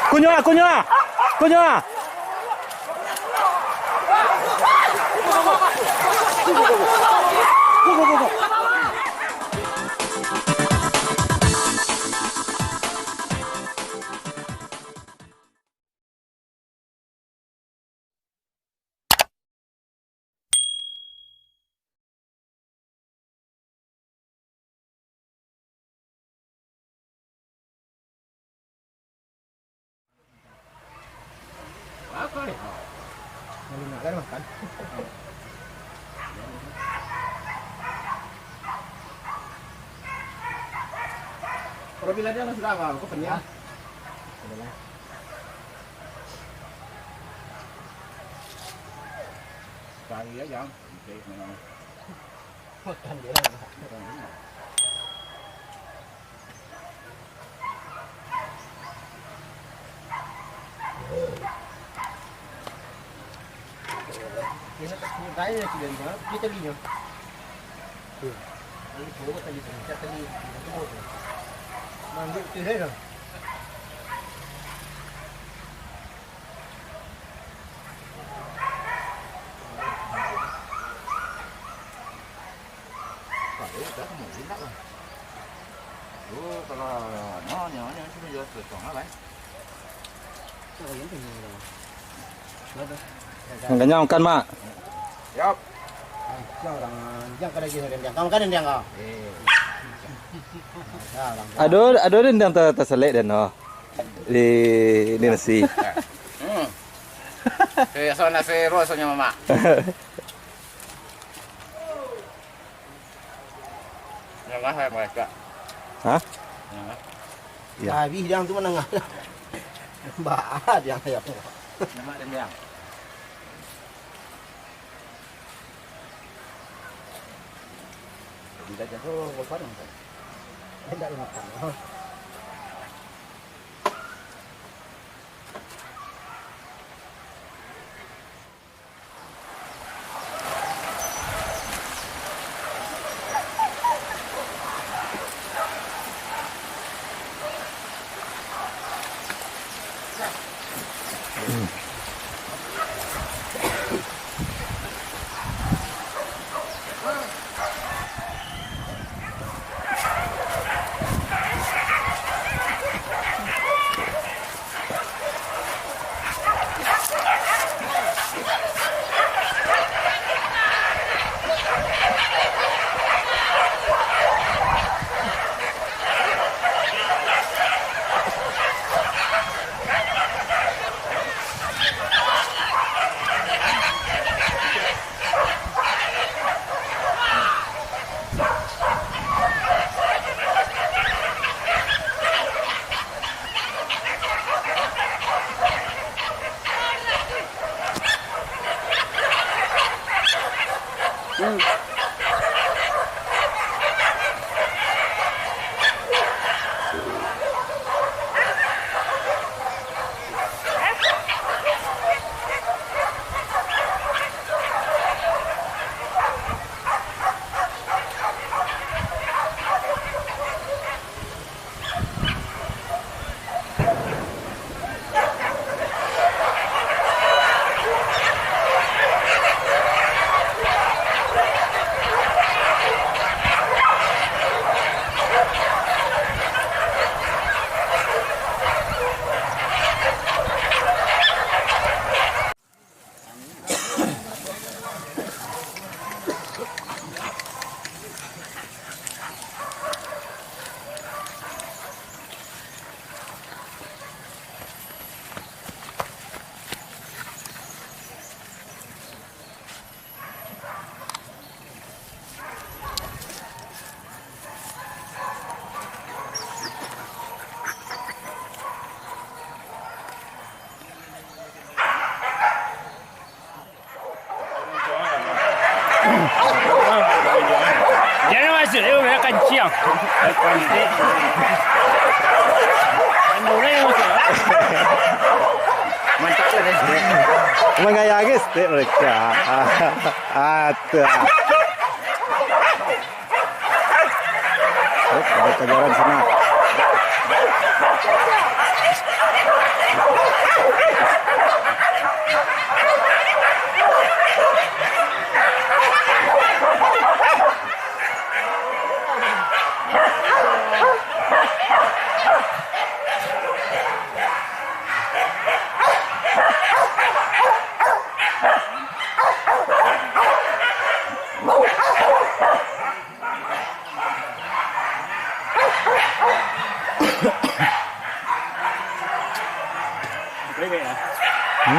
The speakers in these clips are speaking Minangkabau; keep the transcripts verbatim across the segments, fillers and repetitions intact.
Kunyah, kunyah, kunyah. Kalau bila dia sudah apa? Kau penyang. Cari aja. Makan dia lah. Dia nak kasih kaya lagi dari mana? Dia talinya. Tuh. Ini bawa tali, pencak tali. Ambil tu dah. Kalau dah, mau indak lah. Oh, kalau, no, nyo, nyo, sudah jelas kosong lah, kan? Makanya makan, Mak. Yap. Jangan, jangan kada gini, Ren. Kamu kan, Ren, kau? Eh. Ado, ado rendang ta-, taselek den, no. Di, di nasi. Hmm. Eh, so nasi ro, so nyo, Mak. Nengah, eh, mereka. Hah? Nengah. Iya. Habis dia tu menengah. Bah, dia, dia. Nengah, dia, dia. Bila jago, bosan, kan? Tidak dimakan. Jangan masuk, dia orang kancing. Kancing. Pandai orang yang masuk. Mantap lah, eh. Mangayagi stek mereka. Atuh. Oh, ada kejaran sana. Hmm?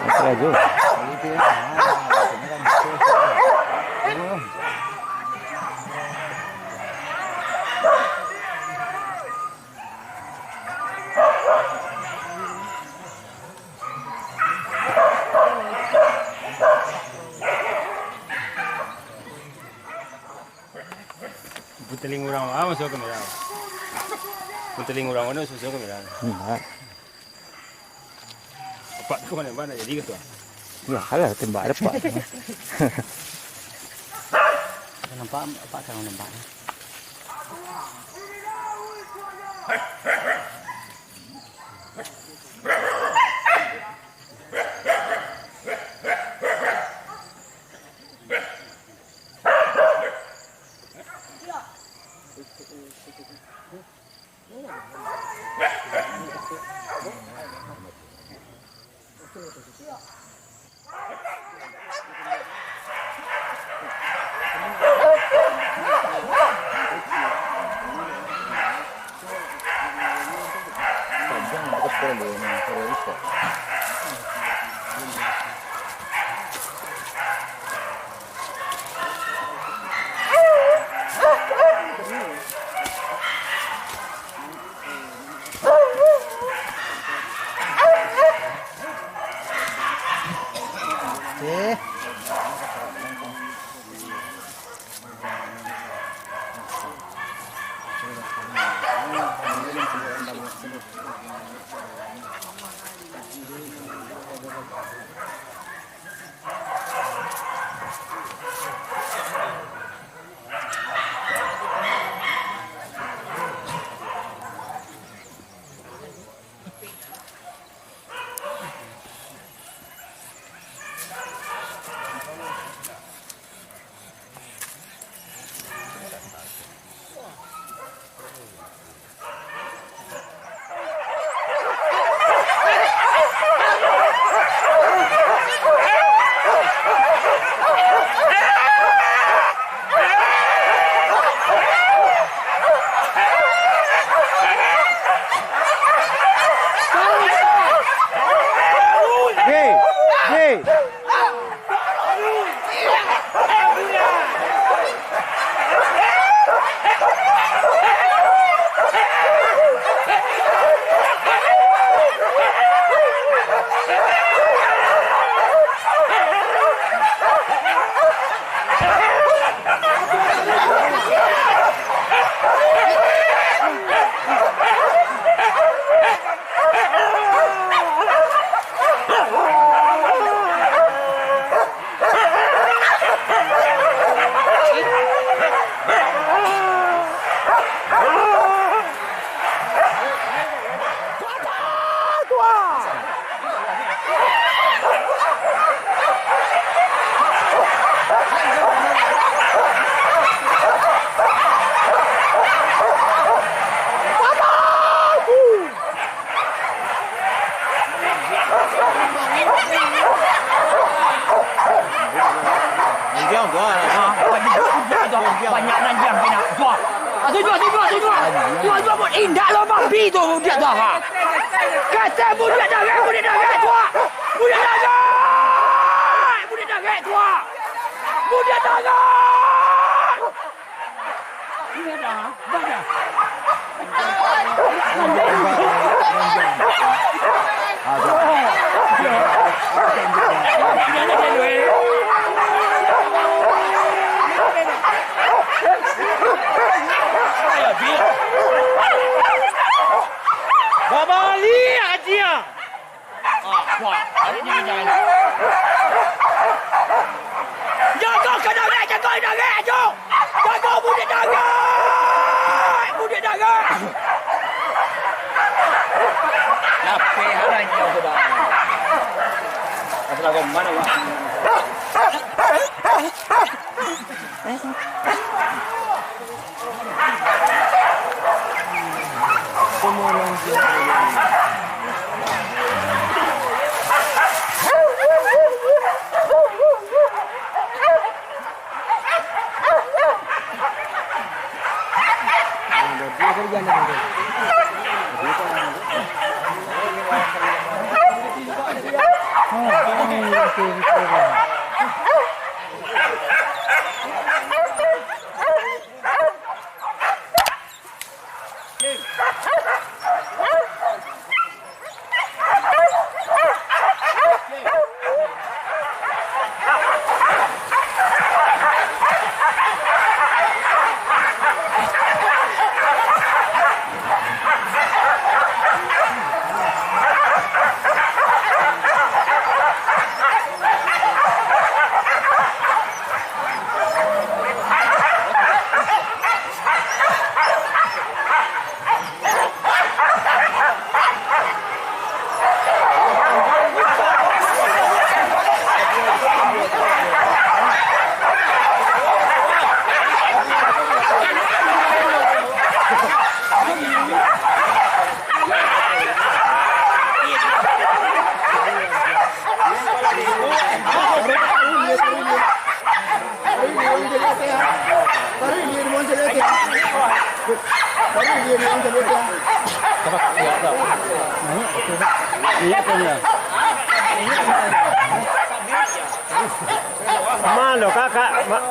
Itu aja. Puteling urang, ah, masuak kamera. Puteling urang, masuak kamera. Enggak. Apak tu ka mano, Pak, nak jadi ka tu, ah? Ya, alah, tembak apak. Nampak, apak ka nampak. Hei, hei. Anjiang tu lah. Ha, banyak anjiang kena. Tuah. Ah, tujuah, tujuah, tujuah. Tuah, tuah, buat indak lo babi tu, budak tu, ha. Kata budak darah, budak darah, tuah. Budak darah. Budak darah, tuah. Budak darah. Babali aja. Ah, wah, balik ni jangan. Jago ka darek, jago darek, jo. Jago budak darek. Budak darek. Lapeh lah dia tu, bang. Asal kau mana, bang? Malu kakak. Ma-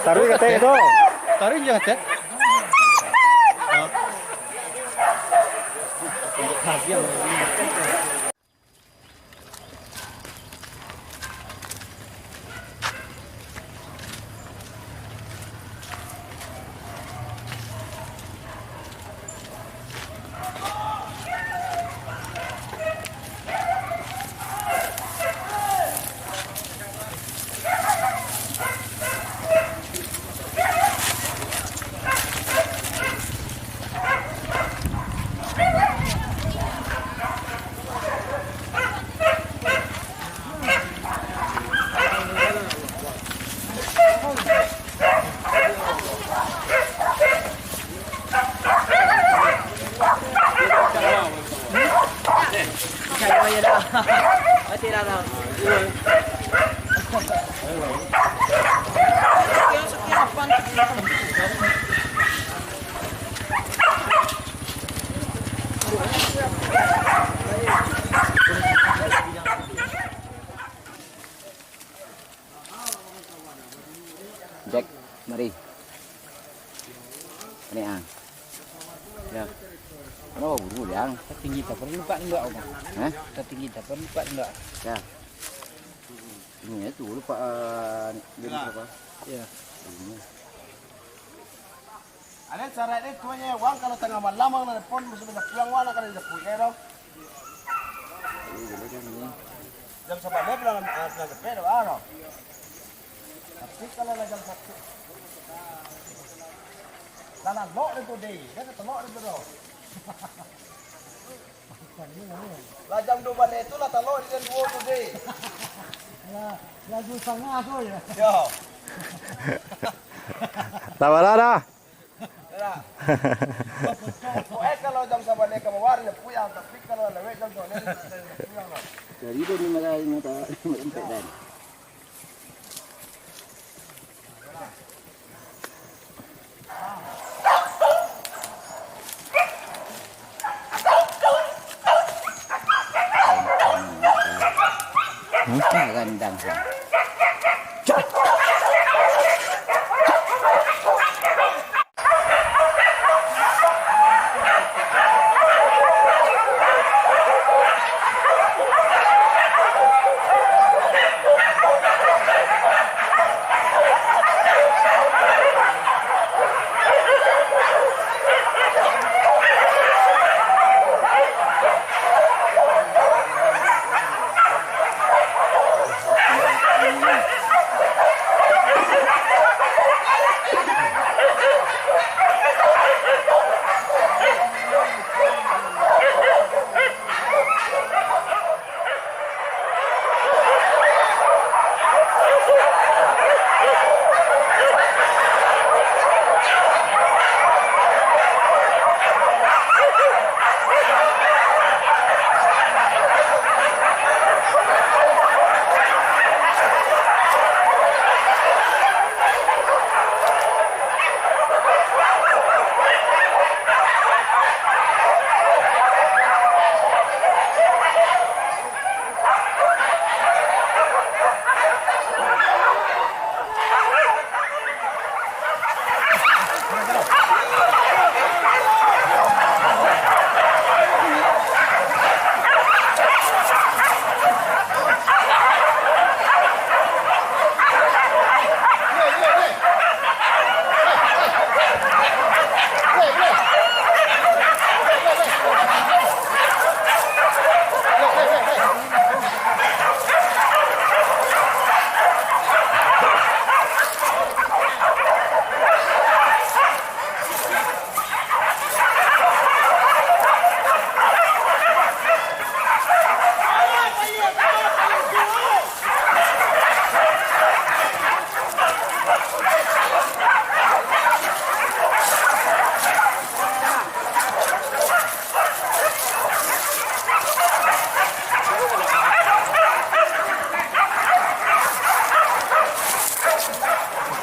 Taruih ka tek tu. Taruih je ka tek. Jack, mari. Ni ah. Ya. Kenapa buru, Jang? Tatinggi tak perlu, Pak, enggak, Om? Hah? Tatinggi tak perlu, Pak, enggak? Ya. Ini ya, tu, Pak, eh, dia berapa? Ya. Ini. Ada syarat ni, tuanya, wang kalau tangah malam, wang nelpon, mesti bisa pulang, wang, nak kena japuik, ya, dong. Jam sabaleh pulang, ah, pulang cepek, dong, ah, dong. Tapi kalau lah jam satu, lah, lah, lok dia tu, deh. Dia tak telok dia tu, dong. Lah jam dua baleh tu lah talok di jam dua tu, deh. Lah, lah dua satangah tu, ya. Yo. Lah bara dah. Yo dah. Pokoknyo kalau jam sabaleh ka bawah, dia puyang. Tapi kalau lewat jam sabaleh, dia puyang lah. Jadi dia ni malah, malah empek dah. Hmm, randang.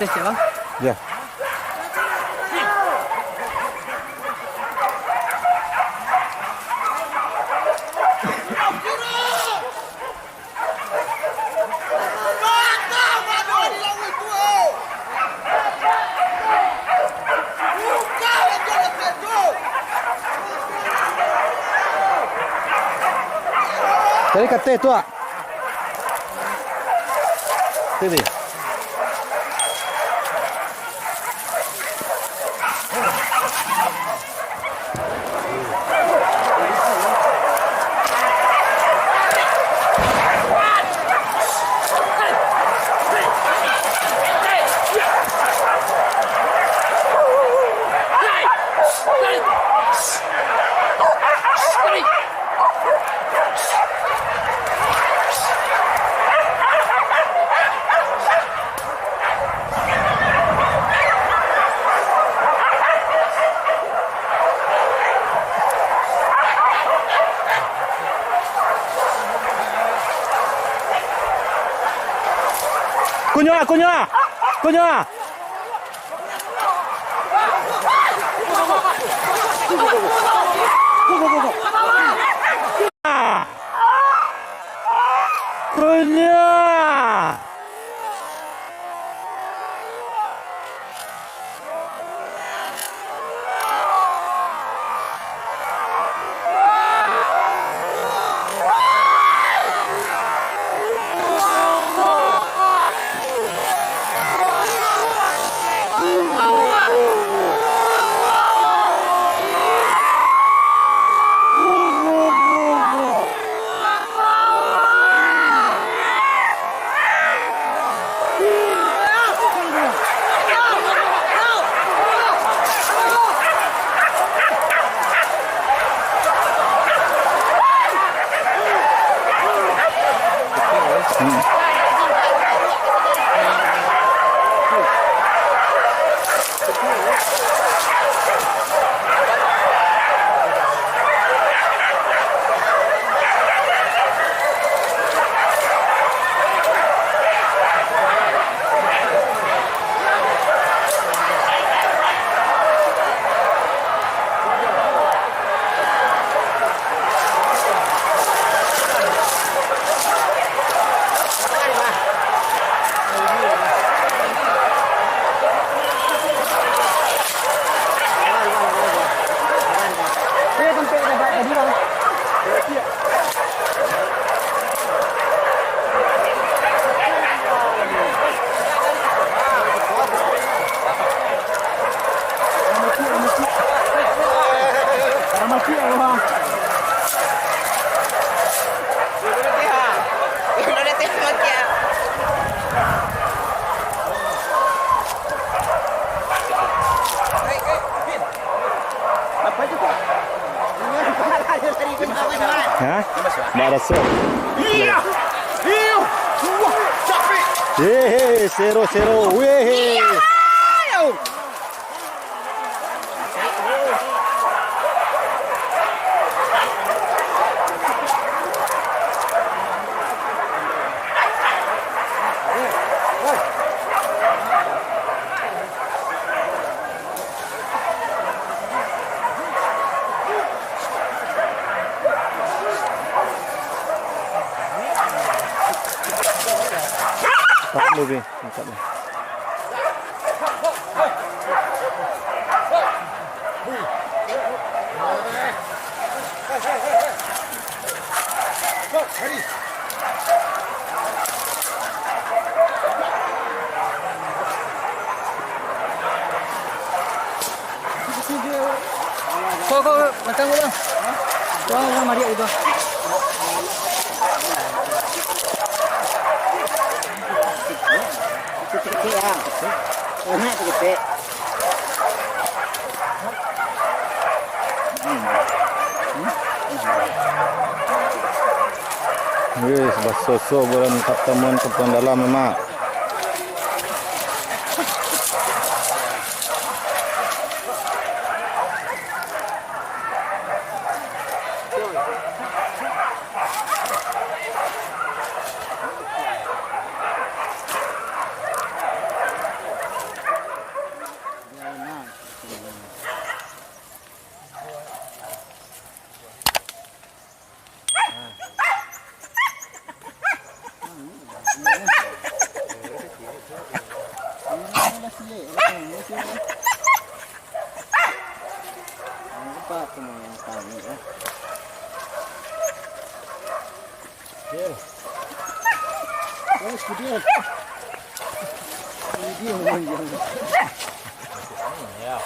Ya. Cari kateh tu, ah. Sini. Kunyah, kunyah, kunyah. Kunyah. Hah? Baraso. Iya. Iya. Wah, capek. Hehe, sero, sero. Wehe. Iya. Tahan dulu, Bi. Angkat dulu. Ko, ko, ko, datang ko, Bang. Ko, Bang, mariak gitu. Kecil-kecil, ya. Banyak tu kecil. Wis, basosok bulan katamuan ka Puang Dalam, Mak. Apa tu yang kami, ya? Dia. Oh, sudah. Ini dia, Bang. Ya.